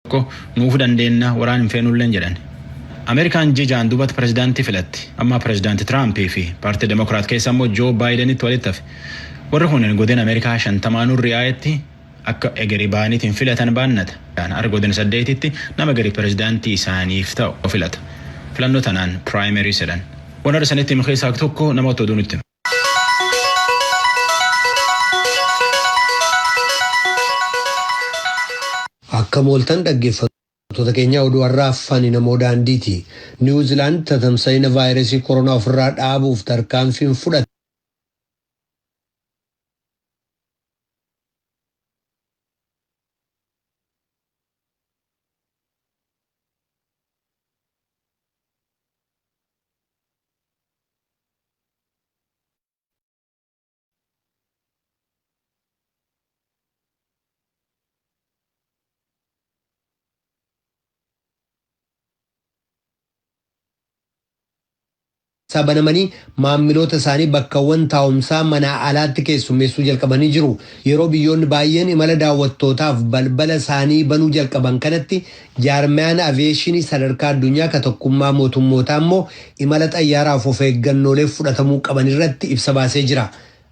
Tokko nuuf dandeenya, waraan hin feenulleen jedhan. Ameerikaan jijaan duubatti pirezidaantii filatti. Amma pirezidaantii Tiraampii fi paartii Demokiraat keessa immoo Joo Baayidenitti walitti hafe. Warri kun godina Ameerikaa 50nuu ri'aayetti akka egerii ba'aniitiin filatan baannata. Har'a godina saddeetitti nama egerii pirezidaantii isaaniif ta'u filata. Filannoo tanaan primary jedhan. Warra sanitti himu keessaa tokko nama otoo nutti. Akka mooltan, dhaggeeffattoota keenya, oduu har'aa afaan namoo daandiiti. Niwuziilaand tatamsa'ina vaayirasii koronaa ofirraa dhaabuuf tarkaanfiin fudhatte banamanii maamiloota isaanii bakkawwan taa'umsaa manaa alaatti keessummeessuu jalqabanii jiru. Yeroo biyyoonni baay'een imala daawwattootaaf balbala isaanii banuu jalqaban kanatti, jaarmiyaan aviyeeshinii sadarkaa addunyaa ka Tokkummaa Mootummootaa immoo imala xayyaaraaf of eeggannoolee fudhatamuu qaban irratti ibsa baasee jira.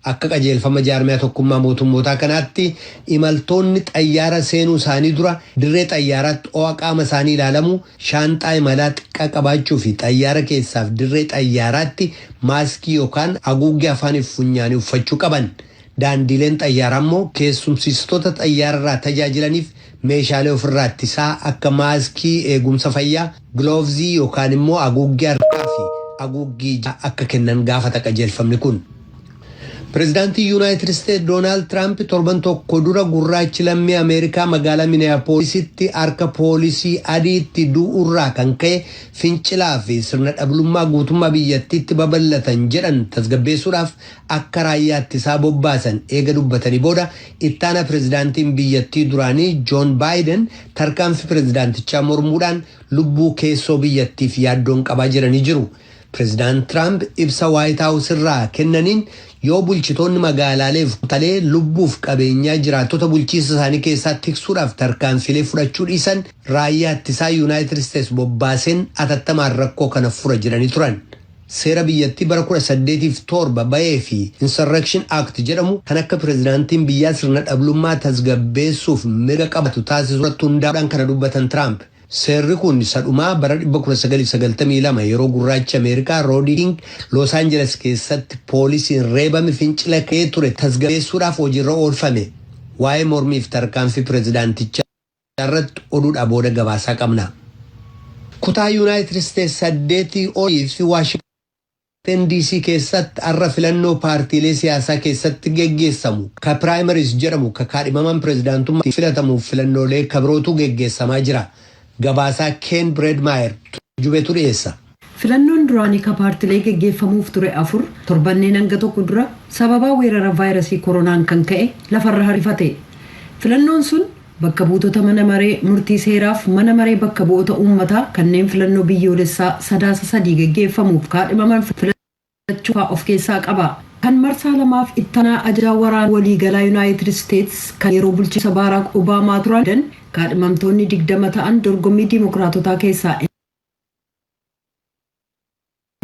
Akka qajeelfama jaarmiyaa Tokkummaa Mootummootaa kanaatti, imaltoonni xayyaara seenuu isaanii dura dirree xayyaaraatti ho'a qaama isaanii ilaalamu, shaanxaa imalaa xiqqaa qabaachuu fi xayyaara keessaaf dirree xayyaaraatti maaskii yookaan haguuggee afaaniif funyaanii uffachuu qaban. Daandiileen xayyaaraa immoo keessumsiistota xayyaararraa tajaajilaniif meeshaalee ofirraa ittisaa akka maaskii eegumsa fayyaa, giloovzii yookaan immoo haguuggee harkaa fi haguuggii ijaa akka kennan gaafata qajeelfamni kun. Pireezidaantii Yuunaayitid Isteetsi Doonaald Tiraamp torban tokko dura gurraachi lammii Ameerikaa magaalaa Minneapoolisitti harka poolisii adiitti du'urraa kan ka'e fincilaa fi sirna dhablummaa guutummaa biyyattiitti babal'atan jedhan tasgabbeessuudhaaf akka raayyaa ittisaa bobbaasan eega dubbatanii booda, ittaana pireezidaantiin biyyattii duraanii Joon Baayiden tarkaanfii pireezidaantichaa mormuudhaan lubbuu keessoo biyyattiif yaaddoon qabaa jiranii jiru. Pireezidaant Tiraamp ibsa Waayit Haawus irraa kennaniin, yoo bulchitoonni magaalaaleef kutalee lubbuuf qabeenyaa jiraattota bulchiinsa isaanii keessaa tiksuudhaaf tarkaanfilee fudhachuu dhiisan, raayyaa ittisaa Yuunaayitid Isteetsi bobbaaseen atattamaan rakkoo kana fura jedhanii turan. Seera biyyattii bara 1807 bahee fi Insurrection Act jedhamu kan akka pireezidaantiin biyyaa sirna dhablummaa tasgabbeessuuf mirga qabatu taasisu irratti hundaa'uudhaan kana dubbatan Tiraamp. Seerri kun sadhumaa bara 1992 yeroo gurraachi Ameerikaa Roodii King Los Angeles keessatti poolisiin reebame fincila ka'ee ture tasgabbeessuudhaaf hojiirra oolfame. Waa'ee mormiif tarkaanfii pireezidaantichaa irratti oduudhaa booda gabaasaa qabna. Kutaa Yuunaayitid Isteetsi saddeetii olii fi Waashingtan DC keessatti har'a filannoo paartiilee siyaasaa keessatti geggeessamu ka primaries jedhamu, ka kaadhimaman pireezidaantummaa filatamuuf filannoolee kabirootu geggeessamaa jira. Gabaasaa Keen Bireedmaayer Jubeetu dhiyeessa. Filannoon duraanii ka paartilee geggeeffamuuf ture afur torbanneen hanga tokko dura sababaa weerara vaayirasii koronaan kan ka'e lafarra harifate. Filannoon sun bakka buutota mana maree murtii seeraaf mana maree bakka bu'oota uummataa kanneen filannoo biyyoolessaa Sadaasa 3 geggeeffamuuf kaadhimaman filachuu of keessaa qaba. Kan marsaa lamaaf ittanaa ajajaa waraana waliigalaa Yuunaayitid Isteets kan yeroo bulchiinsa Baaraak Obaamaa turan kaadhimamtoonni 20 ta'an dorgommii Diimokiraatotaa keessaa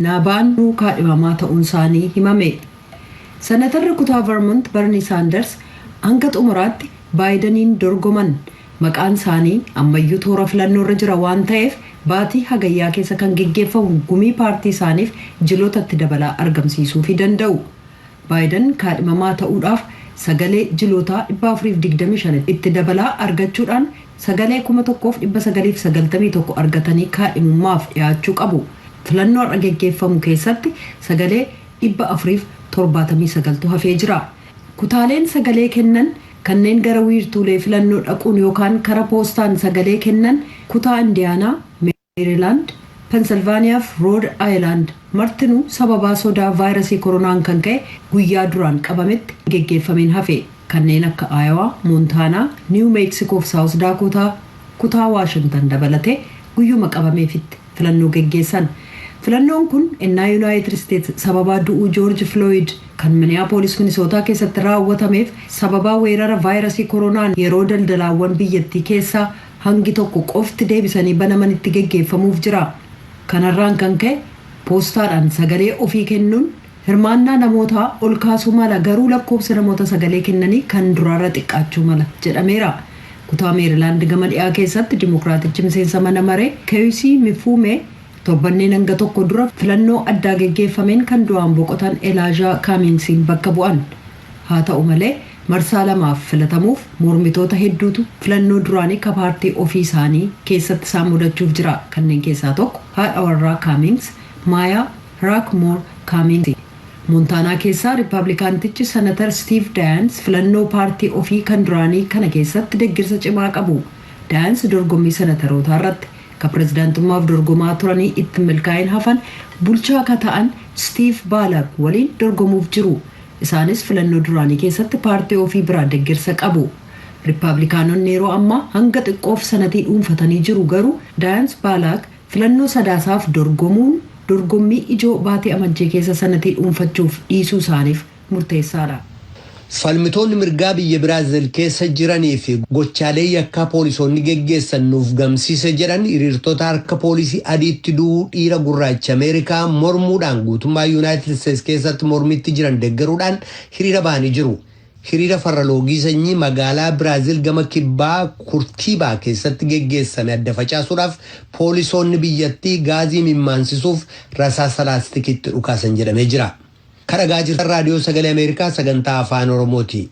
naabaan kaadhimamaa ta'uun isaanii himame. Senatarri kutaa Vermont Barni Saanders hanga xumuraatti Baayidaniin dorgoman. Maqaan isaanii ammayyuu toora filannoorra jira waan ta'eef, baatii Hagayyaa keessa kan geggeeffamu gumii paartii isaaniif jilootatti dabalaa argamsiisuu danda'u. Baayidan kaadhimamaa ta'uudhaaf sagalee jilootaa 425 itti dabalaa argachuudhaan sagalee 1991 argatanii kaadhimummaaf dhiyaachuu qabu. Filannoo har'a geggeeffamu keessatti sagalee 479tu hafee jira. Kutaaleen sagalee kennan kanneen gara wiirtuulee filannoo dhaquun yookaan kara poostaan sagalee kennan kutaa Indiyaanaa, Meerilaand, Pensilvaaniyaa fi Rood Aayilaand martinuu sababaa sodaa vaayirasii koronaan kan ka'e guyyaa duraan qabametti geggeeffameen hafe. Kanneen akka Aayowaa, Moontaanaa, Niiw Meeksikoo fi Saawus Daakotaa, kutaa Waashintan dabalatee guyyuma qabameefitti filannoo geggeessan. Filannoon kun ennaa Yuunaayitid Isteets sababaa du'uu Joorji Filooyid kan Miniyaapolis, Minisootaa keessatti raawwatameef sababaa weerara vaayirasii koronaan yeroo daldalaawwan biyyattii keessaa hangi tokko qofti deebisanii banamanitti geggeeffamuuf jira. Kanarraan kan ka'e poostaadhaan sagalee ofii kennuun hirmaannaa namootaa ol kaasuu mala, garuu lakkoofsa namoota sagalee kennanii kan duraarra xiqqaachuu mala jedhameera. Kutaa Meerilaand gama dhiyaa keessatti Dimookiraatichi miseensa mana maree Keeyisii Mifuumee torbanneen hanga tokko dura filannoo addaa geggeeffameen kan du'aan boqotan Elaajaa Kaaminsiin bakka bu'an. Haa ta'u malee, marsaa lamaaf filatamuuf mormitoota hedduutu filannoo duraanii ka paartii ofii isaanii keessatti isaan mudachuuf jira. Kanneen keessaa tokko haadha warraa Kaamings, Maayaa Raakmoor Kaamings. Moontaanaa keessaa Riippablikaantichi Senatar Stiiv Daayans filannoo paartii ofii kan duraanii kana keessatti deeggarsa cimaa qabu. Daayans dorgommii senatarootaa irratti ka pirezidaantummaaf dorgomaa turanii itti milkaa'in hafan bulchaa ka ta'an Stiiv Baalak waliin dorgomuuf jiru. Isaanis filannoo duraanii keessatti paartii ofii biraa deeggarsa qabu. Riippablikaanonni yeroo ammaa hanga xiqqoof sanatii dhuunfatanii jiru, garuu Daayans Baalaak filannoo Sadaasaaf dorgomuun dorgommii ijoo baatee Amajjee keessa sanatii dhuunfachuuf dhiisuu isaaniif murteessaadha. Falmitoonni mirgaa biyya Biraazil keessa jiranii fi gochaalee yakkaa poolisoonni geggeessan nuuf gamsiise jedhan hiriirtota harka poolisii adiitti du'uu dhiira gurraacha Ameerikaa mormuudhaan guutummaa Yuunaayitid Isteets keessatti mormitti jiran deeggaruudhaan hiriira bahanii jiru. Hiriira farra loogii sanyii magaalaa Biraazil gama kibbaa Kurtiibaa keessatti geggeessame adda facaasuudhaaf poolisoonni biyyattii gaazii mimmaansisuuf rasaasa laastikiitti dhukaasan jedhamee jira. Kadhagaa jirtan Raadiyoo Sagalee Ameerikaa sagantaa Afaan Oromooti.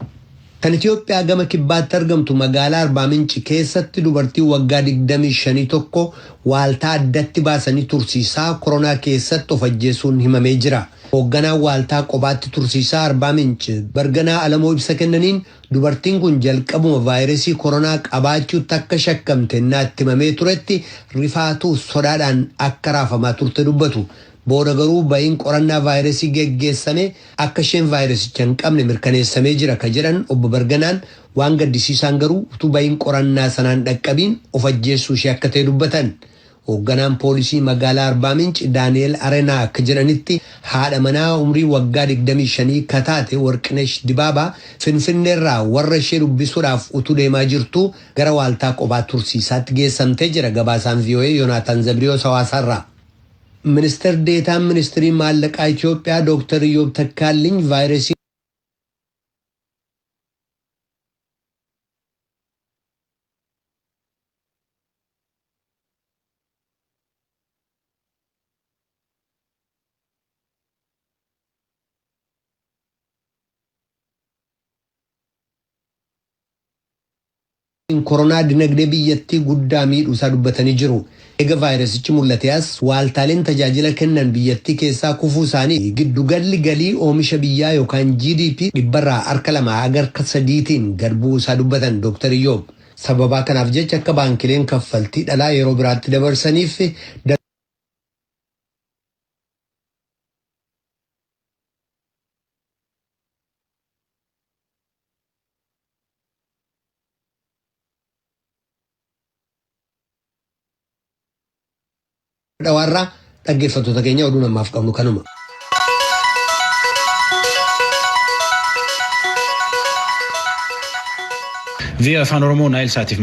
Kan Itoophiyaa gama kibbaatti argamtu magaalaa Arbaa Minci keessatti dubartii waggaa 25 tokko waaltaa addatti baasanii tursiisaa koronaa keessatti of ajjeesuun himamee jira. Hoogganaan waaltaa qobaatti tursiisaa Arbaa Minci Barganaa Alamoo ibsa kennaniin, dubartiin kun jalqabuma vaayirasii koronaa qabaachuutti akka shakkamte itti himamee turetti rifaatuu sodaadhaan akka raafamaa turte dubbatu. Booda garuu ba'iin qorannaa vaayirasii geggeessame akka isheen vaayirasicha hin qabne mirkaneessamee jira ka jedhan obbo Barganaan, waan gaddisiisaan garuu utuu ba'iin qorannaa sanaan dhaqqabiin of ajjeessuu ishee akka ta'e dubbatan. Hoogganaan poolisii magaalaa Arbaa Minci Daani'el Arenaa akka jedhanitti, haadha manaa umrii waggaa 25 kataate Warqinesh Dibaabaa Finfinneerraa warra ishee dubbisuudhaaf utuu deemaa jirtu gara waaltaa qophaa tursiisaatti geessamtee jira gabaasaan VOA Yoonaataan Zabriyoos Hawaasaarraa. Ministeer deetaan ministirii maallaqaa Itoophiyaa Dooktar Iyyoob Takkaalliin vaayirasii koronaa dinagdee biyyattii guddaa miidhuu isaa dubbatanii jiru. Eega vaayirasichi mul'ate as waaltaaleen tajaajila kennan biyyattii keessaa kufuu isaanii, giddugalli galii oomisha biyyaa yookaan GDP 2% haga 3%tiin gad bu'uu isaa dubbatan Dooktar Iyyoob. Sababaa kanaaf jecha akka baankileen kaffaltii dhalaa yeroo biraatti dabarsaniif dhawaarraa. Dhaggeeffattoota keenya, oduu namaaf qabnu kanuma. VOA Afaan Oromoo Naayil Saatiif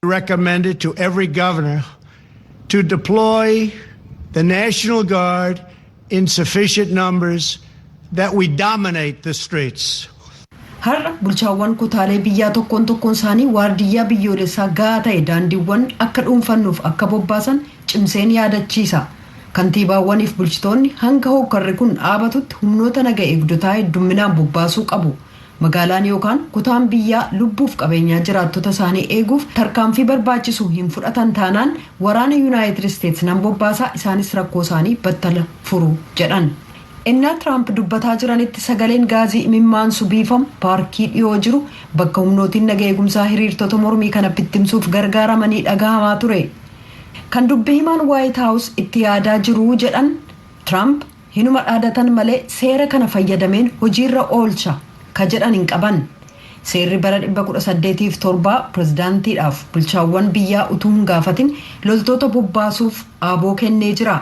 Recommended to every governor to deploy the National Guard in sufficient numbers that we dominate the streets. Har'a bulchaawwan kutaalee biyyaa tokkoon tokkoon isaanii waardiyyaa biyyoolessaa gahaa ta'e daandiiwwan akka dhuunfannuuf akka bobbaasan cimseen yaadachiisa. Kantiibaawwaniif bulchitoonni hanga hookkarri kun dhaabatutti humnoota naga eegdotaa heddumminaan bobbaasuu qabu. Magaalaan yookaan kutaan biyyaa lubbuuf qabeenyaa jiraattota isaanii eeguuf tarkaanfii barbaachisu hin fudhatan taanaan, waraana Yuunaayitid Isteetsi nan bobbaasaa, isaanis rakkoo isaanii battala furu jedhan. Innaa Tiraamp dubbataa jiranitti sagaleen gaazii imimmaansu biifamu paarkii dhiyoo jiru bakka humnootiin naga eegumsaa hiriirtota mormii kana bittimsuuf gargaaramanii dhagahamaa ture. Kan dubbi himaan Waayit Haawus itti yaadaa jiru jedhan, Tiraamp hinuma dhaadatan malee seera kana fayyadameen hojiirra oolcha ka jedhan hin qaban. Seerri bara 1807 pirezidaantiidhaaf bulchaawwan biyyaa utuu hin gaafatin loltoota bobbaasuuf aaboo kennee jira.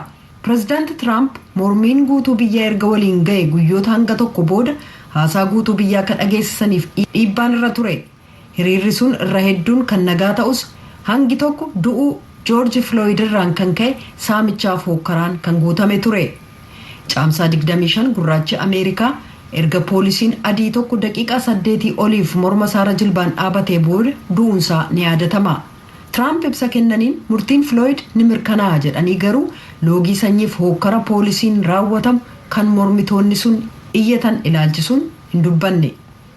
Pirezidaanti Tiraamp mormiin guutuu biyyaa erga waliin ga'e guyyoota hanga tokko booda haasaa guutuu biyyaa akka dhageessisaniif dhiibbaan irra ture. Hiriirri sun irra hedduun kan nagaa ta'us, hangi tokko du'uu Joorji Filooyid irraan kan ka'e saamichaaf hookkaraan kan guutame ture. Caamsaa 25 gurraachi Ameerikaa erga poolisiin adii tokko daqiiqaa 8 oliif morma isaarra jilbaan dhaabatee booda du'uunsaa ni yaadatama. Tiraamp ibsa kennaniin murtiin Filooyid ni mirkanaa'a jedhanii, garuu loogii sanyiif hookkara poolisiin raawwatamu kan mormitoonni sun iyyatan ilaalchisuun hin dubbanne.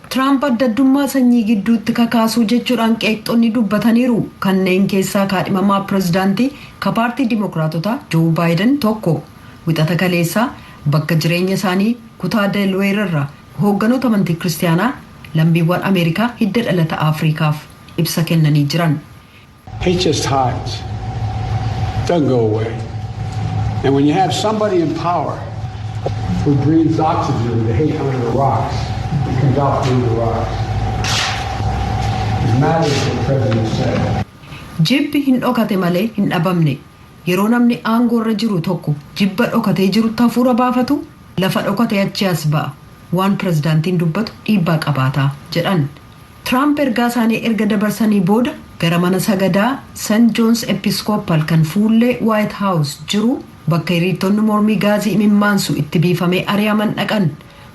Tiraamp adda addummaa sanyii gidduutti kakaasuu jechuudhaan qeeqxonni dubbataniiru. Kanneen keessaa kaadhimamaa pirezidaantii ka paartii Dimookiraatotaa Joo Baayiden tokko. Wixata kaleessaa bakka jireenya isaanii kutaa Delweer irraa hoogganoota amantii Kiristaanaa lammiiwwan Ameerikaa hidda dhalata Afriikaaf ibsa kennanii jiran. Hate just hides. Doesn't go away. And when you have somebody in power who breathes oxygen to hate under the rocks, it comes out through the rocks. It matters what the president said. Jibbi hin dhokate malee hin dhabamne. Yeroo namni aangoo irra jiru tokko jibba dhokatee jirutti hafuura baafatu, lafa dhokate achi as ba'a. Waan pirezidaantiin dubbatu dhiibbaa qabaataa jedhan. Tiraamp ergaa isaanii erga dabarsanii booda gara mana sagadaa St. John's Episcopal kan fuullee White House jiru, bakka hiriirtonni mormii gaazii imimmaansu itti biifamee ari'aman dhaqan.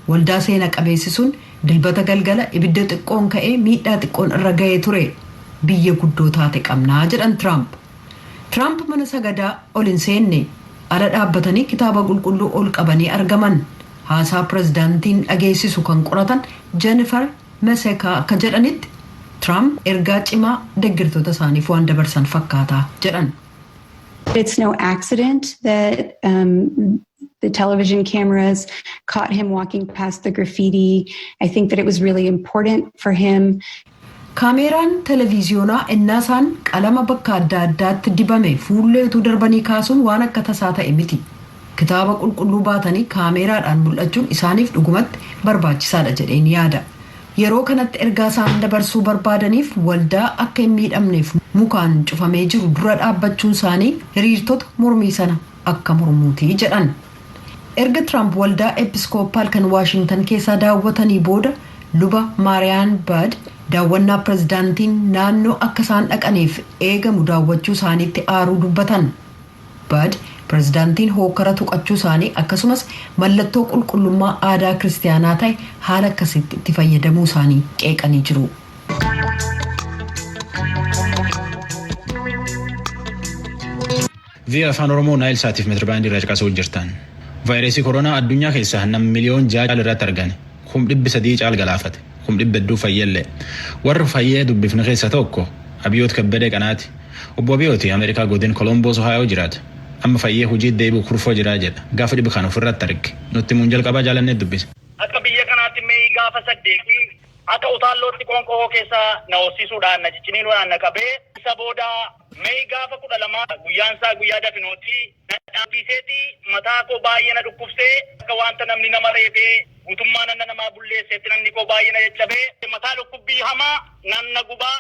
Waldaa seena qabeessi sun Dilbata galgala ibidda xiqqoon ka'ee miidhaa xiqqoon irra ga'ee ture. Biyya guddoo taate qabnaa jedhan Tiraamp. Tiraamp mana sagadaa ol hin seenne. Ala dhaabbatanii kitaaba qulqulluu ol qabanii argaman. Haasaa pirezidaantiin dhageessisu kan qoratan Jennifer Mesekaa akka jedhanitti, Tiraamp ergaa cimaa deeggartoota isaaniif waan dabarsan fakkaataa jedhan. It's no accident that the television cameras caught him walking past the graffiti. I think that it was really important for him. Kaameeraan televiziyoonaa innaa isaan qalama bakka adda addaatti dibame fuullee utuu darbanii kaasuun waan akka tasaa ta'e miti. Kitaaba qulqulluu baatanii kaameeraadhaan mul'achuun isaaniif dhugumatti barbaachisaadha jedheen yaada. Yeroo kanatti ergaa isaan dabarsuu barbaadaniif waldaa akka hin miidhamneef mukaan cufamee jiru dura dhaabbachuun isaanii hiriirtota mormii sana akka mormuutii jedhan. Erga Tiraamp waldaa Episkoopaal kan Waashintan keessaa daawwatanii booda, luba Maariyaan Baad daawwannaa pirezidaantiin naannoo akka isaan dhaqaniif eegamu daawwachuu isaaniitti aaruu dubbatan. Baad pirezidaantiin hookara tuqachuu isaanii, akkasumas mallattoo qulqullummaa aadaa Kiristaanaa ta'e haala akkasitti itti fayyadamuu isaanii qeeqanii jiru. VOA Afaan Oromoo Naayil Saatiif meetira baandii irraa caqasuu jirtan. Vaayirasii koronaa addunyaa keessaa nam miliyoon 6 irratti argame. 300,000 caal galaafate. 200,000 fayyallee. Warri fayyee dubbifne keessa tokko Abiyoot Kabbadee Qanaati. Obbo Abiyooti Ameerikaa godin Kolomboos Ohaayoo jiraata. Amma fayyee hojii deebi'u kurfoo jiraa jedha. Gaafa dhibi kan ofirratti arge. Nutti muun jalqabaa jaalannee dubbise. Akka biyya kanaatti mee gaafa 8 akka utaallootti qoonqoo keessa na hossisuudhaan, na cicciniinuudhaan na qabee, isa booda mee gaafa 12, guyyaan isaa guyyaa dafinooti, na dhaabbiseeti mataa koo baay'ee na dhukkubsee, akka wanta namni nama reebee guutummaa nanna namaa bulleesseetti namni koo baay'ee na caccabee, mataa dhukkubbii hamaa nanna gubaa,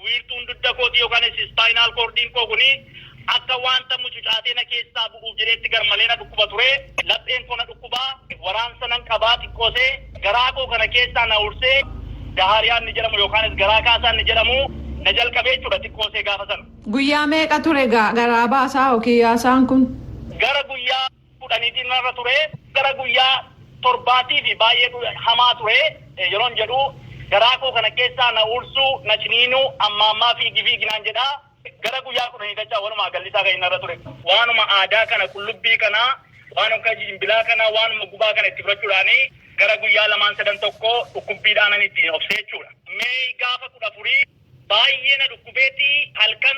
wiirtuun dugda kooti yookaan spinal cordiin koo kuni akka wanta mucucaatee na keessaa bu'uuf jedheetti garmalee na dhukkuba ture. Lapheen koo na dhukkubaa, waraansa nan qabaa, xiqqoosee garaa koo kana keessaa na ursee, diarrheaan ni jedhamu yookaanis garaa kaasaan ni jedhamu. Na jalqabee jechuudha xiqqoosee gaafa sana. Guyyaa meeqa ture garaa baasaa yookiin yaasaan kun? Gara guyyaa 10tiin narra ture. Gara guyyaa 7tii fi baay'ee hamaa ture. Yeroon jedhu garaa koo kana keessaa na ursuu, na ciniinuu, amma ammaa fiigi fiigi naan jedhaa. Gara guyyaa 10 dachaa walumaa gallisaa kan narra ture. Waanuma aadaa kana, qullubbii kana, waanuma jimbilaa kana, waanuma gubaa kana itti fudhachuudhaani gara guyyaa lamaan sadan tokko dhukkubbiidhaanan ittiin obsee jechuudha. Mee gaafa 14 baay'ee na dhukkubeeti, halkan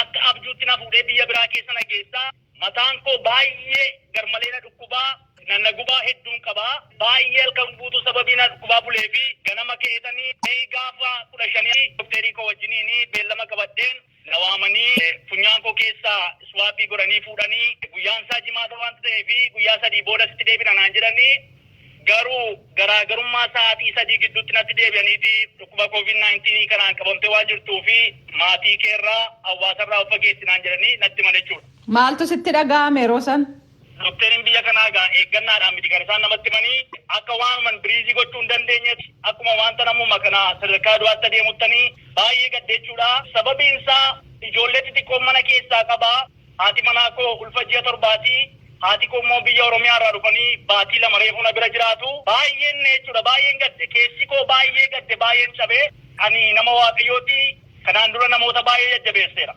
akka abjuutti na fuudhee biyya biraa keessa na geessaa. Mataan koo baay'ee garmalee na dhukkubaa, nanna gubaa hedduun qabaa. Baay'ee halkan guutuu sababii na dhukkubaa bulee fi ganama keetanii mee gaafa 15 dokteerii koo wajjiniin beellama qabadheen na waamanii funyaan koo keessaa swab godhanii fuudhanii, guyyaan isaa Jimaata waan ta'eef guyyaa 3 booda sitti deebina naan jedhanii, garuu garaagarummaa sa'aatii 3 gidduutti natti deebi'aniiti dhukkuba COVID-19 kanaan qabamtee waan jirtuu fi maatii keerraa, hawaasarraa of fageessi naan jedhanii natti himan jechuudha. Maaltu sitti dhaga'ame yeroo san? Dokteriin biyya kanaa egaa eeggannaadhaan miti kan isaan namatti himanii, akka waanuman breathe gochuu hin dandeenyetti, akkuma wanta namuma kana sadarkaa du'aatti adeemuttanii baay'ee gaddeechuudha. Sababiin isaa ijoollee xixiqqoo mana keessaa qabaa. Haati manaa koo ulfa ji'a 7ti. Haati koo immoo biyya Oromiyaa irraa dhufanii baatii 2 reefuu na bira jiraatu. Baay'een jechuudha, baay'een gadde. Keessi koo baay'ee gadde, baay'een cabee. Ani nama Waaqayyooti. Kanaan dura namoota baay'ee jajjabeesseera.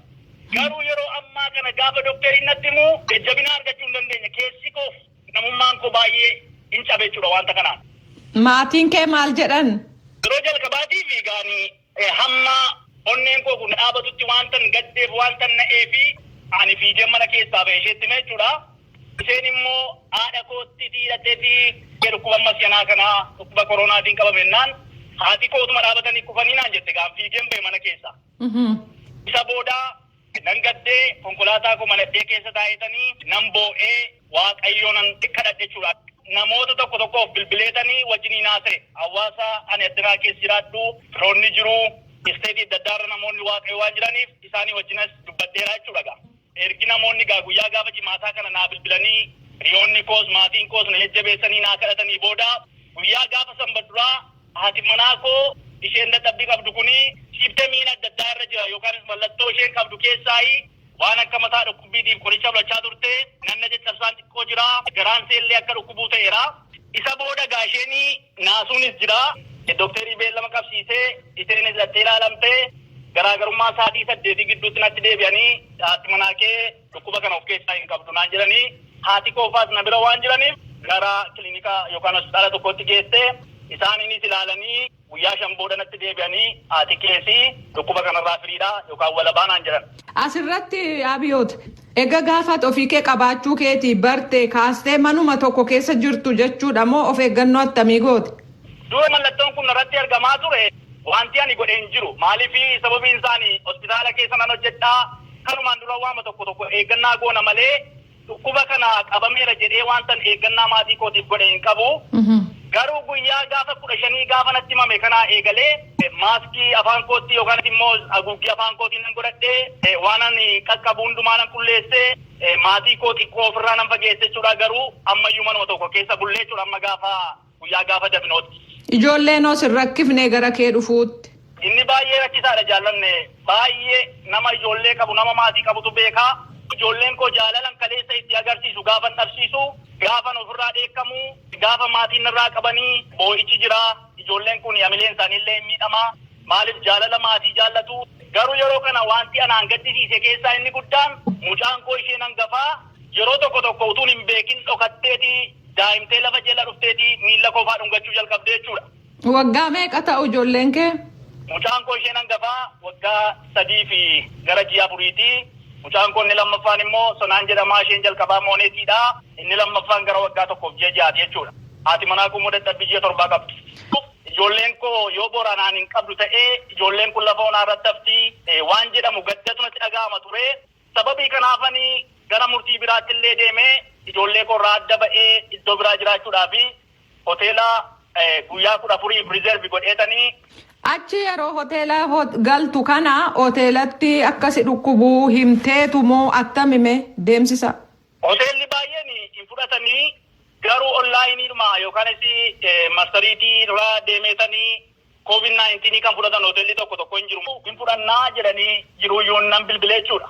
Garuu yeroo ammaa kana gaafa dokteriin natti himu jajjabina argachuu hin dandeenye. Keessi koof namummaan koo baay'ee hin cabe jechuudha wanta kanaan. Maatiin kee maal jedhan? Yeroo jalqabaatiif gaanii hamma onneen koo kun dhaabatutti wantan gaddeef, wantan na'ee fi ani fiigee mana keessaa ba'e isheetti hime jechuudha. Isheen immoo haadha kootti hidhatteeti dhukkuba ammas yanaa kana dhukkuba koronaatiin qabamennaan haati kootuma dhaabatanii kufanii naan jette, gaan fiigeen ba'e mana keessaa. Isa booda nan gaddee, konkolaataa koo manadhee keessa taa'etanii nan boo'ee, Waaqayyoo nan kadhadhe jechuudha. Namoota tokko tokkoof bilbileetanii wajjiniin haasa'e. Hawaasa ani addanaa keessa jiraadhu firoonni jiru. State adda addaarra namoonni Waaqayyo waan jiraniif isaanii wajjinas dubbadheera jechuudha gaa. Ergi namoonni gaa guyyaa gaafa Jimaataa kana naa bilbilanii, hiriyoonni koos maatiin koos na jajjabeessanii naa kadhatanii booda, guyyaa gaafa Sanbadduraa haati manaa koo isheen dadhabbii qabdu kuni symptomiin adda addaa irra jira, yookaanis mallattoo isheen qabdu keessaayi waan akka mataa dhukkubbiitiif qoricha fudhachaa turte, nanna caccabsaan xiqqoo jira, garaan seellee akka dhukkubuu ta'eera. Isa booda gaa isheen naasuunis jira. Dookterii beellama qabsiisee isheenis dhattee ilaalamtee garaagarummaa sa'aatii 8 gidduutti natti deebi'anii, haati manaa kee dhukkuba kana of keessaa hin qabdu naan jedhanii, haati koofaas na bira waan jiraniif gara kilinika yookaan hospitaala tokkotti geessee isaaniinis ilaalanii guyyaa 5 booda natti deebi'anii, haati keesii dhukkuba kanarraa firiidha yookaan walabaa naan jedhan. Asirratti Abiyoot, egaa gaafa ofii kee qabaachuu keetii barte kaastee manuma tokko keessa jirtu jechuudha moo of eeggannoo attamii goote? Dura mallattoon kun irratti argamaa ture, wanti ani godhe hin jiru. Maaliif? Sababiin isaanii hospitaala keessa nan hojjedhaa, kanumaan dura waama tokko tokko eeggannaa goona malee dhukkuba kana qabameera jedhee wantan eeggannaa maatii kootiif godhe hin qabu. Garuu guyyaa gaafa 15 gaafa natti himame kanaa eegalee maaskii afaan kootti yookaan immoo haguuggii afaan kootiin nan godhadhee, waan ani qaqqabu hundumaa nan qulleessee, maatii koo xiqqoo ofirraa nan fageesse jechuudha. Garuu ammayyuu manuma tokko keessa bullee jechuudha amma gaafa guyyaa gaafa dabinootti. Ijoolleen hoo sin rakkifne gara kee dhufuutti? Inni baay'ee rakkisaadha, jaallanne. Baay'ee nama ijoollee qabu, nama maatii qabutu beekaa. Ijoolleen koo jaalalan kaleessa itti agarsiisu gaafan dhabsiisu, gaafan ofirraa dheekkamu, gaafa maatiin irraa qabanii boo'ichi jira. Ijoolleen kun hamileen isaaniillee hin miidhama. Maaliif? Jaalala maatii jaallatu. Garuu yeroo kana wanti anaan gaddisiise keessaa inni guddaan mucaan koo isheen hangafaa yeroo tokko tokko utuun hin beekin dhokatteeti daa'imtee lafa jala dhufteeti miilla koofaa dhungachuu jalqabdee jechuudha. Waggaa meeqa ta'u ijoolleen kee? Mucaan koo isheen hangafaa waggaa 3 fi gara ji'a 4ti. Mucaan koo inni lammaffaan immoo Sonaan jedhamaa, isheen jalqabaa Mooneetiidha. Inni lammaffaan gara waggaa 1f ji'a 6ti jechuudha. Haati manaa koo immoo dadhabbii ji'a 7 qabdi. Ijoolleen koo yoo boranaan hin qabdu ta'ee ijoolleen kun lafa onaa irratti hafti waan jedhamu gaddatu natti dhaga'ama ture. Sababii kanaafanii gara murtii biraatti illee deemee ijoollee koo irraa adda ba'ee iddoo biraa jiraachuudhaa fi hoteela guyyaa 14f reserve godheetanii. Achi yeroo hoteela galtu kana hoteelatti akkasi dhukkubuu himteetu moo attamime deemsisa? Hoteelli baay'een hin fudhatanii, garuu onlineiidhuma yookaanis marsariitii irraa deemeetanii COVID-19 kan fudhatan hoteelli tokko tokko hin jiru. Hin fudhannaa jedhanii jiru iyyuu nan bilbilee jechuudha.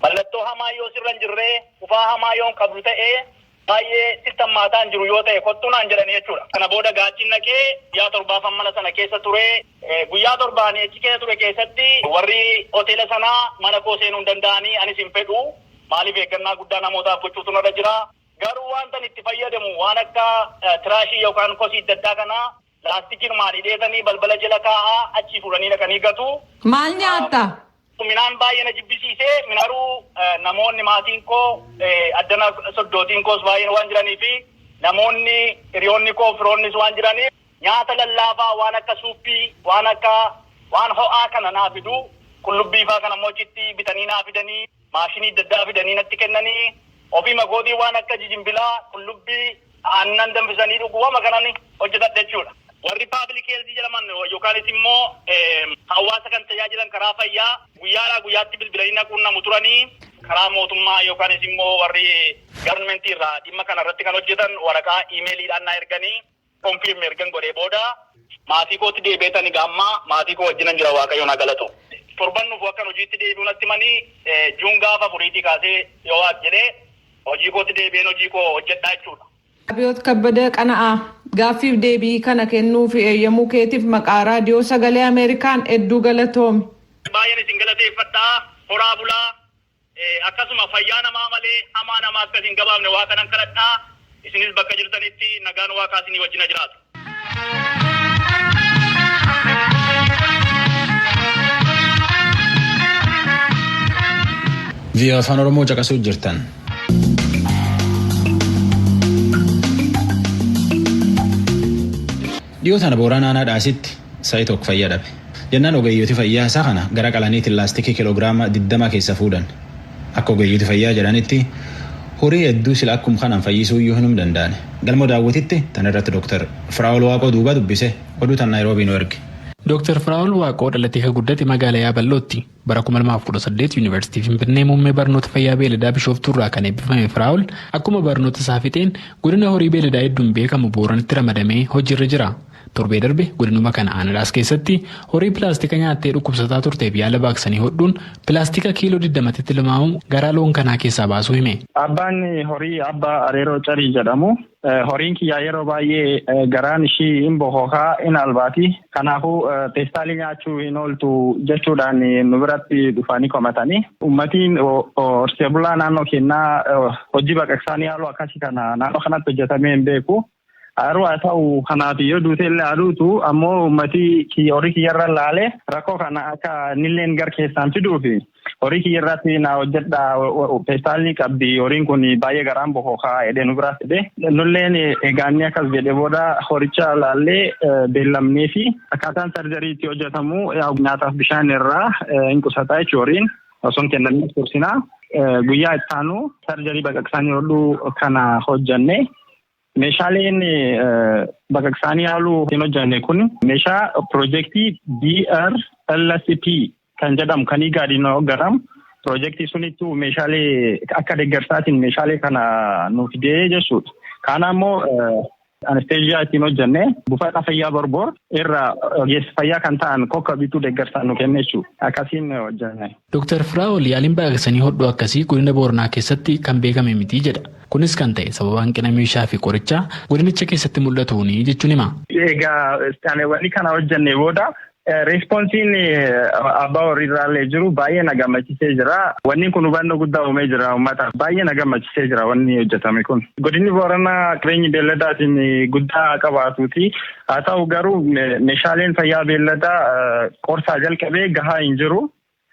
Mallattoo hamaa yoo sirra hin jirree, qufaa hamaa yoo hin qabdu ta'ee, baay'ee sitti hammaataa hin jiru yoo ta'e kottuu naan jedhanii jechuudha. Kana booda gaachiin naqee guyyaa torbaafan mana sana keessa ture. Guyyaa torbaanii achi keessa ture keessatti warri hoteela sanaa mana koo seenuu hin danda'anii, anis hin fedhu. Maaliif, eeggannaa guddaa namootaaf gochuutu narra jira. Garuu wanta itti fayyadamu waan akka trashii yookaan kosii adda addaa kanaa laastikiin hidheetanii balbala jala kaa'aa, achii fuudhanii dhaqanii gatu. Maal nyaatta? Midhaan baay'ee na jibbisiisee. Garuu namoonni maatiin koo addana soddootiin koos baay'een waan jiranii fi namoonni hiriyoonni koo firoonnis waan jiraniif nyaata lallaafaa waan akka suuppii, waan akka waan ho'aa kana naa fidu. Qullubbii faa kana immoo achitti bitanii naa fidanii, maashinii adda addaa fidanii natti kennanii, ofii makootii waan akka jijimbilaa, qullubbii, aannan danfisanii dhuguu wama kanan hojjetadha jechuudha. Warri public health jedhaman yookaanis immoo hawaasa kan tajaajilan karaa fayyaa guyyaadhaa guyyaatti bilbilanii na quunnamu turanii. Karaa mootummaa yookaanis immoo warri governmentii irraa dhimma kana irratti kan hojjetan waraqaa iimeeliidhaan na erganii, confirm ergan godhee booda maatii kootti deebi'etanii gaammaa maatii koo wajjinan jira, Waaqayyoon haa galatu. Torban nuuf akkan hojiitti deebi'u natti himanii, June gaafa 4tii kaasee yoo waaq jedhee hojii kootti deebi'een hojii koo hojjedhaa jechuudha. Abiyoot Kabbada Qana'aa, gaaffiif deebii kana kennuu fi eeyyamuu keetiif maqaa Raadiyoo Sagalee Ameerikaan hedduu galatoomi. Baay'een isin galateeffadhaa, horaa bulaa. Akkasuma fayyaa namaa malee hamaa namaa akkas hin gabaabne waa kanan kadhadhaa. Isinis bakka jirtanitti nagaan Waaqaa isinii wajjina jiraatu. VOA Afaan Oromoo caqasuu jirtan. Dhiyoo tana Booranaa aanaa Dhaasitti sa'i tokko fayyaa dhabe. Jennaan ogeeyyooti fayyaa isaa kana gara qalaniitiin laastikii kiiloogiraama 20 keessa fuudhan. Akka ogeeyyooti fayyaa jedhanitti horii hedduu sila akkuma kanaan fayyisuu iyyuu hin danda'an. Galmoo Daawwititti tan irratti Dooktar Firaa'ol Waaqoo duuba dubbise, oduu tan Naayiroobii nu erge. Dooktar Firaa'ol Waaqoo dhalatee kan guddate magaalaa Yaabal'ootti. Bara 2018 Yuunivarsiitii Finfinnee muummee barnoota fayyaa beeladaa Bishooftuurraa kan eebbifame Firaa'ol, akkuma barnoota isaa fixeen godina horii beeladaa hedduun beekamu Booranitti ramadamee hojiirra jira. Torbee darbe godinuma kana Aanadhaas keessatti horii pilaastika nyaattee dhukkubsataa turteef yaala baaqsanii hodhuun pilaastika kiiloo 20tti tilmaamamu garaa loon kanaa keessaa baasuu hime. Abbaan horii Abbaa Areeroo Carii jedhamu. Horiin kiyyaa yeroo baay'ee garaan ishii hin bokokaa, hin albaati. Kanaafuu peestaalii nyaachuu hin ooltu jechuudhaan nu biratti dhufanii komatanii. Uummatiin horsee bulaa naannoo keenyaa hojii baqaqsaanii haaluu akkasii kana naannoo kanatti hojjetamee hin beeku. Garuu haa ta'u, kanaaf yoo duute illee haa duutu, ammoo uummatii horii kiyyarra laalee rakkoo kana akka innilleen gar keessaan fiduufi horii kiyyarratti na hojjedha, peestaalii qabdi, horiin kun baay'ee garaan bokokaa jedhee nu biraa fide. Nulleen eegaanni akkas jedhe booda horicha laallee beellamnee fi akkaataan surgery itti hojjetamu nyaataaf bishaan irraa hin qusataa jechuudha, horiin osoo hin kennamne tursinaa. Guyyaa itti aanu surgery baqaqsaanii hodhuu kana hojjenne. Meeshaaleen baqaqsaanii yaaluu hin hojjenne kun meeshaa piroojeektii DRLCP kan jedhamu kan IGADiin hoogganamu. Piroojeektii sunittuu meeshaalee akka deeggarsaatiin meeshaalee kana nuuf fidee jechuudha. Kana immoo anesthesia ittiin hojjenne buufata fayyaa Borbor irraa ogeessa fayyaa kan ta'an kokka bituu deeggarsaan nu kenne jechuudha. Akkasiin hojjenne. Dooktar Firaa'ol yaaliin baqaqsanii hodhuu akkasii godina Booranaa keessatti kan beekame miti jedha. Kunis kan ta'e sababa hanqina meeshaa fi qorichaa godinicha keessatti mul'atuuni jechuun hima. Egaa wanni kana hojjenne booda responseiin abbaa horiirraallee jiru baay'ee na gammachiisee jira. Wanni kun hubannoo guddaa uumee jira uummataaf. Baay'ee na gammachiisee jira wanni hojjetame kun. Godinni Booranaa qabeenyi beelladaatiin guddaa qabaatuuti. Haa ta'u garuu, meeshaaleen fayyaa beelladaa qorsaa jalqabee gahaa hin jiru.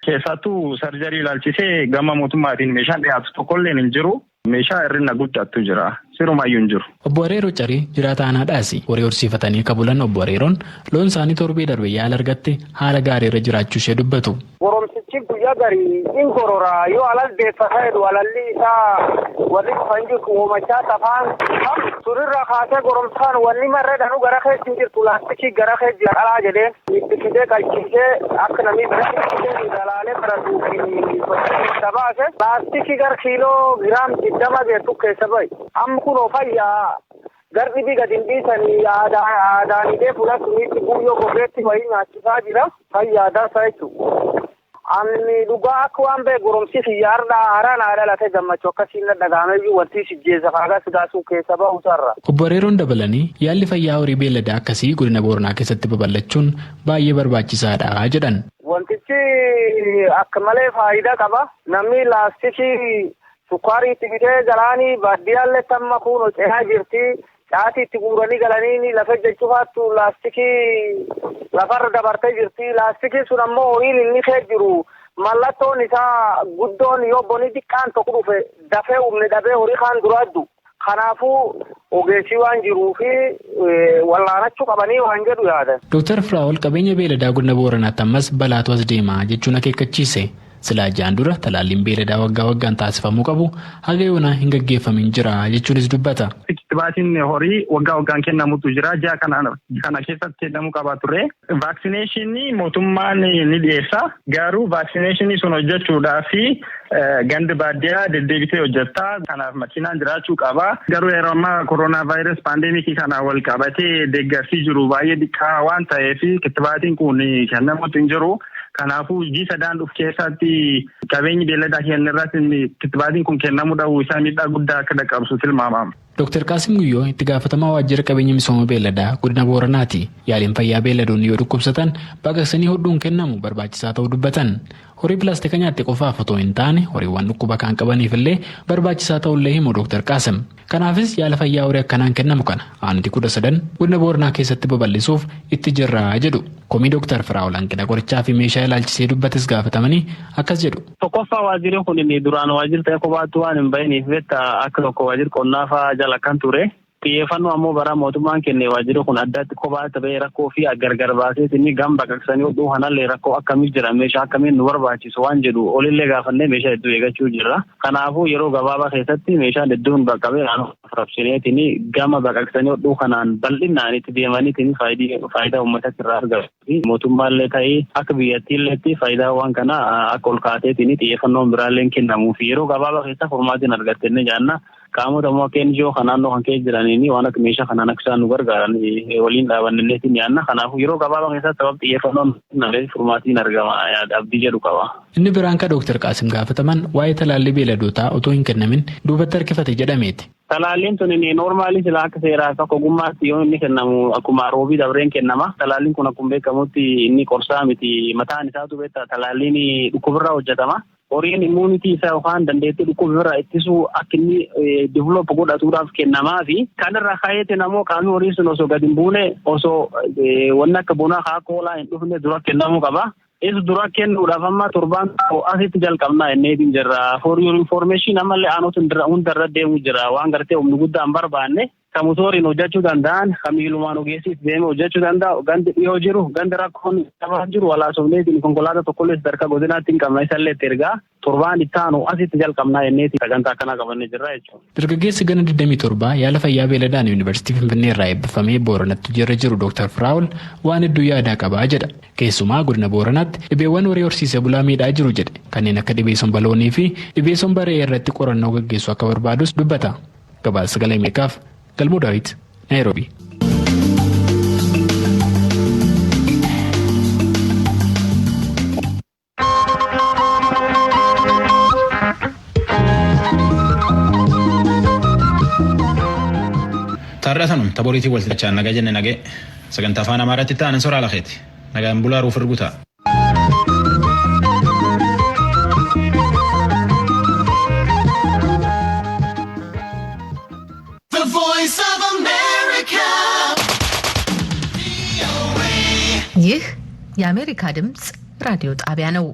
Keessattuu surgery ilaalchisee gama mootummaatiin meeshaan dhiyaatu tokkolleen hin jiru. Meeshaa hir'ina guddaatu jira. Sirumayyuu hin jiru. Obbo Areeroo Carii jiraata aanaadhaasi. Horii horsiifatanii ka bulan Obbo Areeroon loon isaanii torbee darbe yaala argatte haala gaarii irra jiraachuu ishee dubbatu. Goromsichi guyyaa garii in gorora, yoo alal deeffata jedhu alalli isaa warri dhufan jirtu hoomachaa tafaan surirraa kaasee goromsaan wanni marreedhanu gara keessa hin jirtu, laastikii gara keessa jira qalaa jedheen itti qalchiisee akka namni biratti dalaalee baratuu fi baase laastikii gara kiiloo giraam 20 geessu keessa bahi. Amma kunoo fayyaa. Garri bi gadi hin dhiisanii aadaanidee fuula suniitti guyyoo gogeetti wayii nyaachisaa jira. Fayyaadaa isaa jechuudha. Ani dhugaa akka waan ba'e goromsi xiyyaarraa haaraan haadha latee gammachuu akkasiin dhaga'amee jiru wanti sijjeessa faagaa sigaasuu keessa ba'u sarara. Obbo Areeroon dabalanii yaalli fayyaa horii beelladaa akkasii godina Booranaa keessatti babal'achuun baay'ee barbaachisaadha jedhan. Wantichi akka malee faayidaa qaba. Namni laastikii sukkaarii itti bitee galaanii baadiyyaallee tamma kunuun cehaa jirti. Caatii itti guuranii galanii lafa jechuufaattu laastikii lafarra dabartee jirti. Laastikiin sun ammoo horiin inni kee jiru mallattoon isaa guddoon yoo boni xiqqaan tokko dhufe dafee humni dhabee horii kaan duraaddu. Kanaafuu ogeessii waan jiruu fi wallaanachuu qabanii waan jedhu yaadan. Dooktar Firaa'ol qabeenya beeladaa godina Booranaatti ammas balaatu as deema jechuun akeekkachiise. Silaa jaan dura talaalliin beeladaa waggaa waggaan taasifamuu qabu haga yoonaa hin gaggeeffamin jira jechuunis dubbata. Kittibaatiin horii waggaa waggaan kennamutu jira. Ji'a kana keessatti kennamuu qaba ture. Vaaksineeshinii mootummaan ni dhiyeessa. Garuu vaaksineeshinii sun hojjechuudhaaf gandi baadiyyaa deddeebitee hojjetta. Kanaaf makiinaan jiraachuu qaba. Garuu yeroo ammaa koronaa vaayirasii paandeemikii kana wal qabatee deeggarsi jiru baay'ee xiqqaa waan ta'eef kittibaatiin kun kennamuutu hin jiru. Kanaafuu ji'a sadaan dhufu keessatti qabeenyi beelladaa keenya irratti kittibaatiin kun kennamuu dhabuu isaa miidhaa guddaa akka dhaqqabsu tilmaamama. Dooktar Qaasim Guyyoo itti gaafatamaa waajjira qabeenya misooma beelladaa godina Booranaati. Yaaliin fayyaa beelladoonni yoo dhukkubsatan baqaqsanii hodhuun kennamu barbaachisaa ta'uu dubbatan. Horii pilaastika nyaatte qofaaf otoo hin taane horiiwwan dhukkuba kan qabaniif illee barbaachisaa ta'ullee himu Dooktar Qaasim. Kanaafis yaala fayyaa horii akkanaan kennamu kana aanti 13 godina Booranaa keessatti babal'isuuf itti jirra jedhu. Komii Dooktar Firaa'ol hanqina qorichaa fi meeshaa ilaalchisee dubbates gaafatamanii akkas jedhu. Tokkoffaa waajjirri kun inni duraan waajjira ta'e kophaatti waan hin bahiniif akka tokko waajjira qonnaa fa'aa jala kan ture. Xiyyeeffannoo ammoo bara mootummaan kenne waajjirri kun addatti kophaatti bahee rakkoo fi gargar baasee inni gam baqaqsanii hodhuu kanallee rakkoo akkamii jira meeshaa akkamiin nu barbaachisu waan jedhu olillee gaafannee meeshaa hedduu eeggachuu jirra. Kanaafuu yeroo gabaabaa keessatti meeshaan hedduun baqqabee naannoo rabsineetiin gama baqaqsanii hodhuu kanaan bal'inaan itti deemaniitiin faayidaa uummatatti irraa argatu. Mootummaallee ta'ee akka biyyattiilleetti faayidaa waan kana akka ol kaaseetiin xiyyeeffannoon biraallee kennamuu fi yeroo gabaabaa keessa furmaatiin argattenne jaanna. Qaamota immoo akka NGO kan naannoo kan keessa jiraniin waan akka meeshaa kanaan akka isaan nu gargaaran waliin dhaabannilleetiin yaadna. Kanaafuu yeroo gabaabaa keessatti sababa xiyyeeffannoon furmaatiin argama abdii jedhu qaba. Inni biraan kan Dooktar Qaasim gaafataman waa'ee talaallii beeladootaa otoo hin kennamin duubatti harkifate jedhameeti. Talaalliin tun inni noormaali sila akka seeraa akka ogummaatti yoo inni kennamu akkuma roobii dabreen kennama. Talaalliin kun akkuma beekamutti inni qorsaa miti mataan isaatu beektaa talaalliin dhukkubirraa hojjetama. Horiin immuunitii isaa yookaan dandeettii dhukkubirraa ittisuu akka inni diviloopu godhatuudhaaf kennamaa fi kanarraa ka'eetiin ammoo qaamni horii sun osoo gadi hin buune osoo wanni akka bunaa haa koolaa hin dhufne dura kennamuu qaba. Isa dura kennuudhaaf amma torbaan asitti jalqabnaa inneetiin jirra. For your information ammallee aanota hundarra deemu jira. Waan gartee humni guddaa hin barbaanne kan motoriin hojjechuu danda'an, kan miilumaan ogeessiif deemee hojjechuu danda'u, gandi dhiyoo jiru, gandi rakkoon jabaa jiru walaasofneetiin konkolaataa tokkollee sadarkaa godinaatti hin qabna isallee itti ergaa torbaan itti aanu asitti jalqabnaa inneetiin sagantaa akkanaa qabannee jirra jechuudha. Dargaggeessi gana 27 yaala fayyaa beeladaan Yuunivarsiitii Finfinnee irraa eebbifamee Booranatti jira jiru Dooktar Firaa'ol waan hedduu yaadaa qabaa jedha. Keessumaa godina Booranaatti dhibeewwan horii horsiisee bulaa miidhaa jiru jedhe kanneen akka dhibee somba loonii fi dhibee somba re'ee irratti qorannoo gaggeessuu akka barbaadus dubbata. Gabaasa Sagalee Ameerikaaf Galmoo Daawit, Naayiroobii. Taarratanum taboriitii waltajjii nagaa jenne nagee sagantaa afaan Amaaraatti ta'an soraa lafeeti nagaan bulaa ruuf ergutaa. The Voice of America. ይህ የአሜሪካ ድምፅ ራዲዮ ጣቢያ ነው።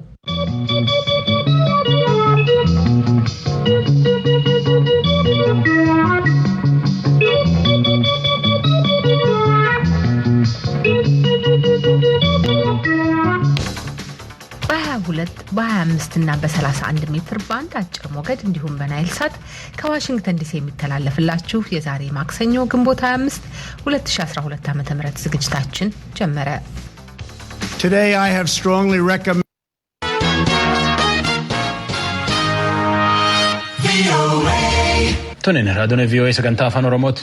በ22 በ25 እና በ31 ሜትር ባንድ አጭር ሞገድ እንዲሁም በናይል ሳት ከዋሽንግተን ዲሲ የሚተላለፍላችሁ የዛሬ ማክሰኞ ግንቦት 25 2012 ዓ.ም ዝግጅታችን ጀመረ። Today I have strongly recommended Tunin raadiyoon VOA sagantaa afaan Oromooti.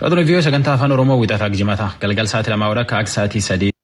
Raadiyoo VOA sagantaa Afaan Oromoo wixataa jimataa galgal sa'aatii 2 akka sa'aatii 3.